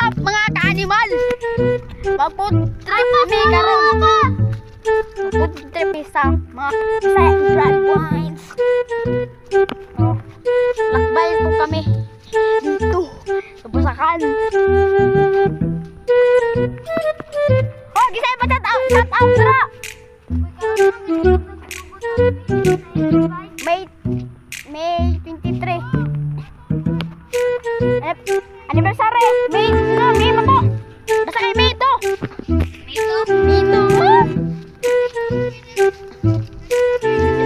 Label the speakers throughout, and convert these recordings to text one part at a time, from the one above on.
Speaker 1: up, mga ka-animal? Mag-food trip mi karon. Food trip mi sa mga Bisaya Brand Wines. Oh, lakbay po kami dito sa Busakan. Oh, gisay pa shout out, shout out dra. May 23. Anniversary. May no, May man to. Basta kay May to. May to.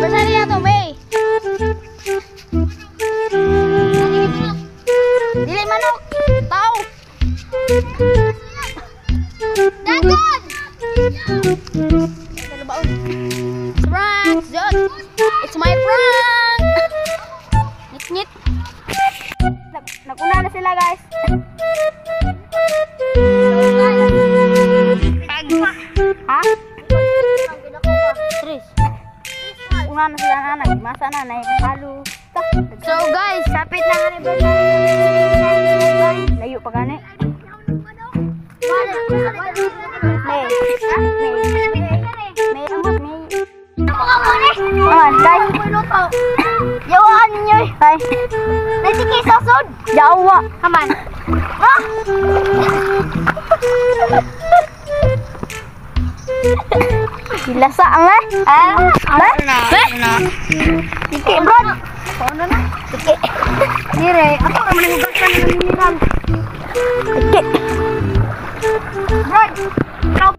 Speaker 1: Anniversary na to, May. Dili manok. Tao. Dagon! Prank! It's my prank! Ngit-ngit. Naguna na sila, guys. Pag... Ha? Tris. Una na sila na. Nagmasa na. Naikasalo. So guys, sapit na nga ni Brad. Layo pa gani. May. May. May. Oh, guys. Yawaan ninyo eh. Ay. Naitiki sasod. Yawa. Haman. Ah! Dilasa ang eh. Ah. Ah. Tiki, bro. Ano na? Tiki. Dire, ako naman ang hugasan ng mineral. Tiki. Bro.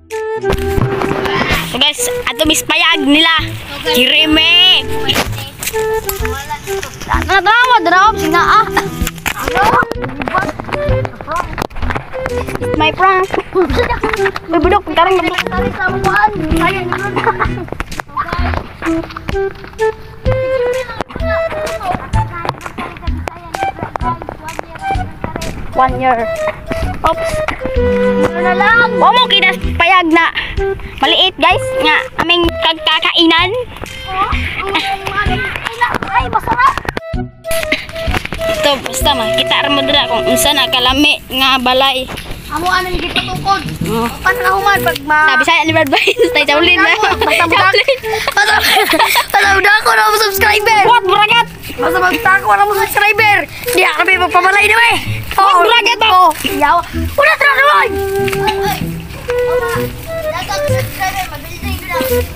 Speaker 1: So guys, ato mis payag nila. Kirime. Natawa, drop sina ah. It's my prank. Uy, budok, karang budok. One year. Oops. Ano na lang? O mo kinas payag na maliit, guys, nga aming kagkakainan. Ay, masarap. Ito, basta makita ra mo dira kung unsa na kalami nga balay.
Speaker 2: Amo anang gipatukod.
Speaker 1: Oh.
Speaker 2: Paano na human pag ma...
Speaker 1: Sabi sa ni Brad Vines, tay Chaulin na.
Speaker 2: Basta magdako na mo subscriber.
Speaker 1: What bragat?
Speaker 2: Basta magtako na mo subscriber. Di ako may magpamalay na eh.
Speaker 1: What bragat?
Speaker 2: Oh, yawa. Una tara naman.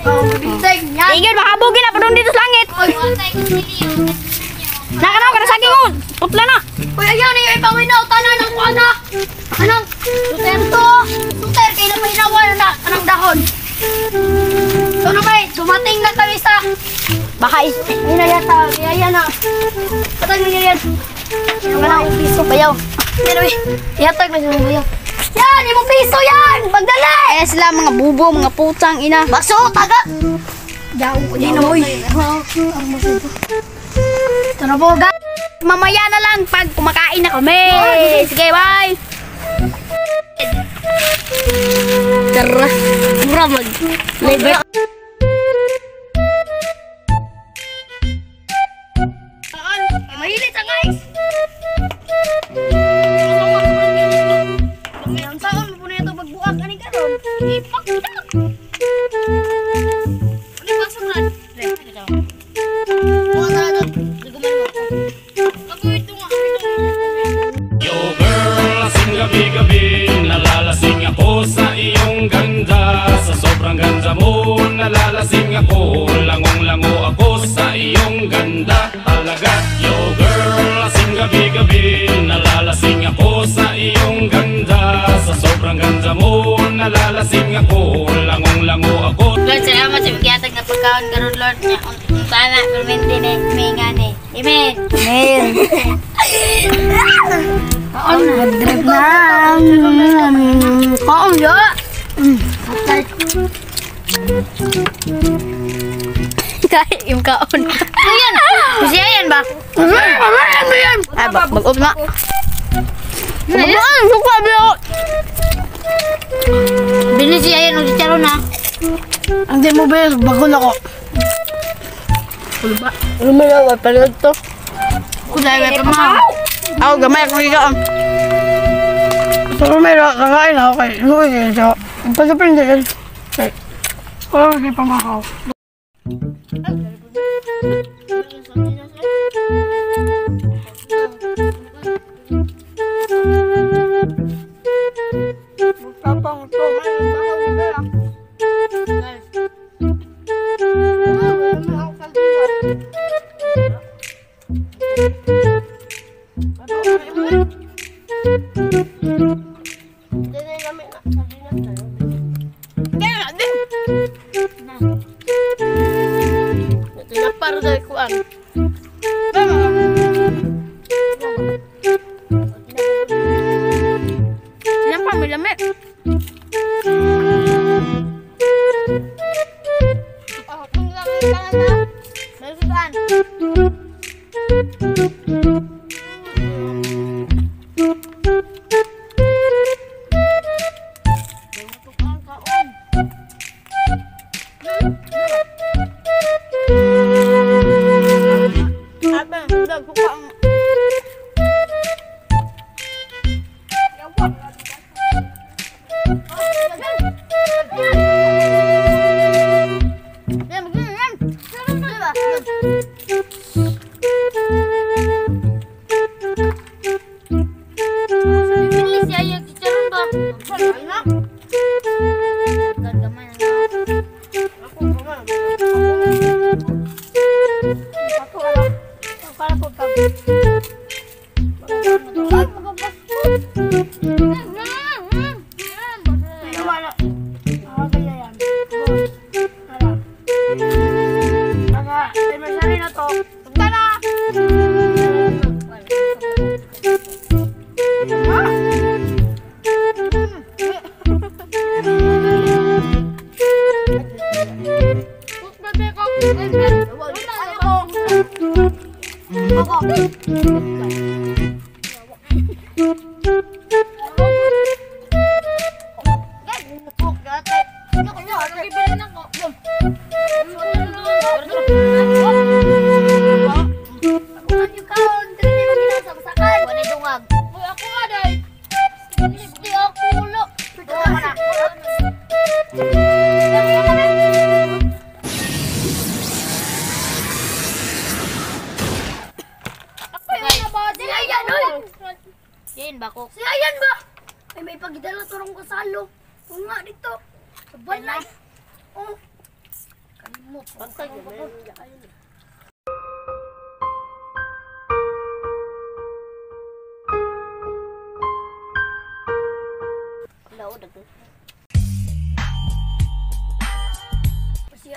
Speaker 2: Oh, mabilding yan.
Speaker 1: Igil mahabogin na padung dito sa langit. Nakanaw ka na saging oh. Putla na.
Speaker 2: Uy, ayaw na yung ipanginaw. Tanan ang kuha na. Anong? Suter to. Suter, kailan mahinawa na anong dahon. So ano ba eh, dumating na kami sa
Speaker 1: bahay.
Speaker 2: Ayun na yata. Ayan na. Patag na yan.
Speaker 1: Ano piso bayaw.
Speaker 2: Yan uy. Ihatag na siya bayaw. Yan! Imong piso yan! Pagdali!
Speaker 1: Ayan sila mga bubo, mga putang ina.
Speaker 2: Baso! Taga! Yaw ko din na uy.
Speaker 1: Ito na po guys. Mamaya na lang pag kumakain na kami. Sige, bye! Tara. Mura mag. Libre.
Speaker 2: Mahilit ang guys! Ang taon mo po na ito magbuak. Anong karon? Ipakita! Ano yung pasok na? Buka na ito.
Speaker 3: Yo girl, lasing gabi-gabi, nalalasing ako sa iyong ganda. Sa sobrang ganda mo, nalalasing ako. Langong-lango ako sa iyong ganda talaga. Yo girl, lasing gabi-gabi, nalalasing ako sa iyong ganda. Sa sobrang ganda mo, nalalasing ako. Langong-lango ako.
Speaker 4: Lord, salamat sa pagkatag na pagkaon karon Lord nga sana permente ni mingani. Amen.
Speaker 1: Amen. Drip na. Kaon ya. Kahit yung kaon.
Speaker 2: Ayan! Kasi ayan ba?
Speaker 1: Ayan! Ay, mag-up na. Mag-up! Suka, biyo!
Speaker 4: Bili siya yan og chicharon na.
Speaker 2: Ang di mo ba, bago na ko.
Speaker 1: Lumalaw, panood to.
Speaker 2: Kulay, may pamahaw.
Speaker 1: Ako, gamay akong higaan.
Speaker 2: So, may kakain ako kay Luis eh. So, pagkapin din. Okay. Oh, hindi pa makaw. Tapang to,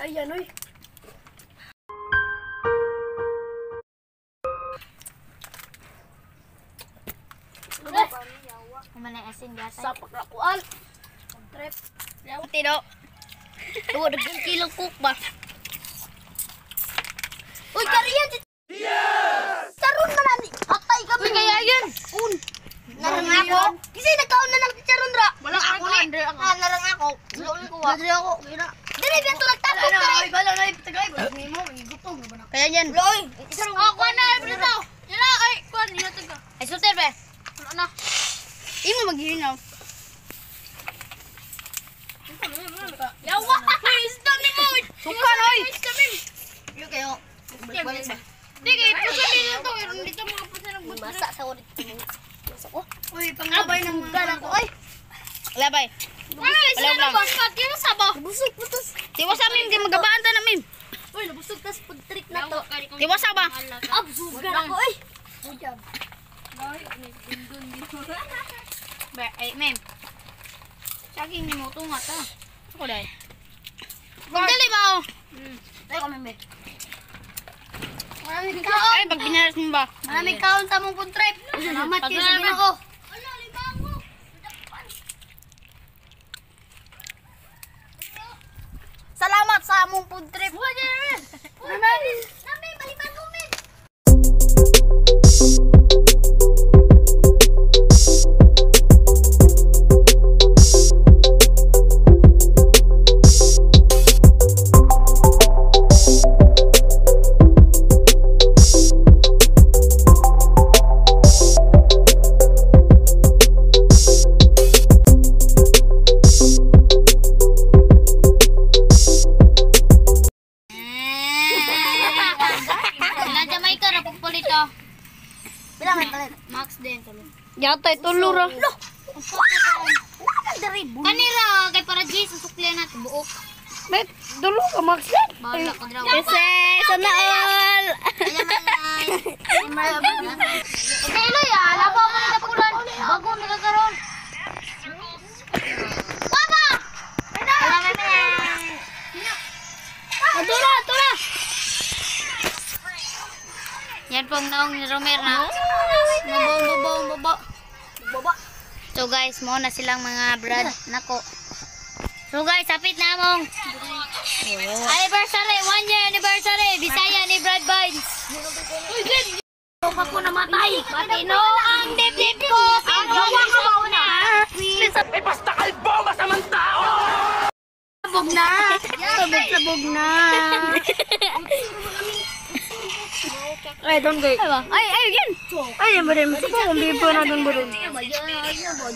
Speaker 2: Ayan, oy.
Speaker 1: Sa pakrakuan. Trip. Tino. Tuwa dagang kilang cook ba? Uy, kariyan! Yes! Charon man nani. Patay kami. Uy, kaya yan. Un. Narang ako. Kasi nagkaon na ng charon ra. Wala ako ni. Narang ako. Nadre ako. Dili biya to nagtapok diri.
Speaker 2: Ay, bala na tagay ba nimo gigutom ba na.
Speaker 1: Kaya yan. Loy, isa rong ako na dito. Yala ay kuan niya taga. Ay sulter be. Ano na? Imo maghinaw. Yawa! Isda ni mo! Suka na oy! Yo kayo. Di kay puso din to, dito mga puso ng buto. Basa sa ulit. Basa ko.
Speaker 2: Uy, panglabay ng
Speaker 1: Gala ko oy. Labay. Wala lang. Tiwas ba? Busog putos. Tiwas mim kay magabaan ta na mim.
Speaker 4: Uy, nabusog tas pag trick na to.
Speaker 1: Tiwas ba?
Speaker 4: Absugan ako oy.
Speaker 1: Ba, ay mem. Saging ni mo tunga ta. Ako dai. Dali ba?
Speaker 4: Tayo kami me. Maraming kaon.
Speaker 1: Ay, pag binaras mo ba?
Speaker 4: Maraming kaon sa mong food trip. Salamat kayo sa Ginoo.
Speaker 1: Salamat sa among food trip.
Speaker 4: Nami, malibago men.
Speaker 2: Patay tulura.
Speaker 4: Kanira kay para Jesus suklian natin buok.
Speaker 2: Bet, dulo ka Max.
Speaker 4: Bahala ka draw.
Speaker 1: Kasi, sana all.
Speaker 4: Kailoy ah, labaw mo na pulan. Bago nagkakaroon. Papa!
Speaker 2: Tura, tura.
Speaker 4: Yan pong naong ni Romer na. Mabo, mabo, mabo. So guys, mo na silang mga brad. Nako. So guys, sapit na among anniversary, 1 year anniversary, Bisaya ni Brad Vines.
Speaker 2: Ako namatay.
Speaker 4: Matino ang dibdib ko, pero ako na.
Speaker 3: Eh basta kalbo, masamang tao!
Speaker 2: Sabog na. Sabog, sabog na. Ay, don't go. Ay, ay, yan. Ay, yan ba rin? Gusto ko kung baby na doon ba rin?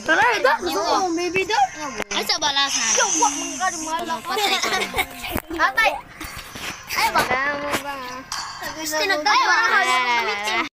Speaker 2: Tara, ito. Gusto ko kung baby doon.
Speaker 4: Ay, sa balas na. Patay ka na.
Speaker 1: Atay. Ay, baka mo ba?
Speaker 4: Gusto nagdala.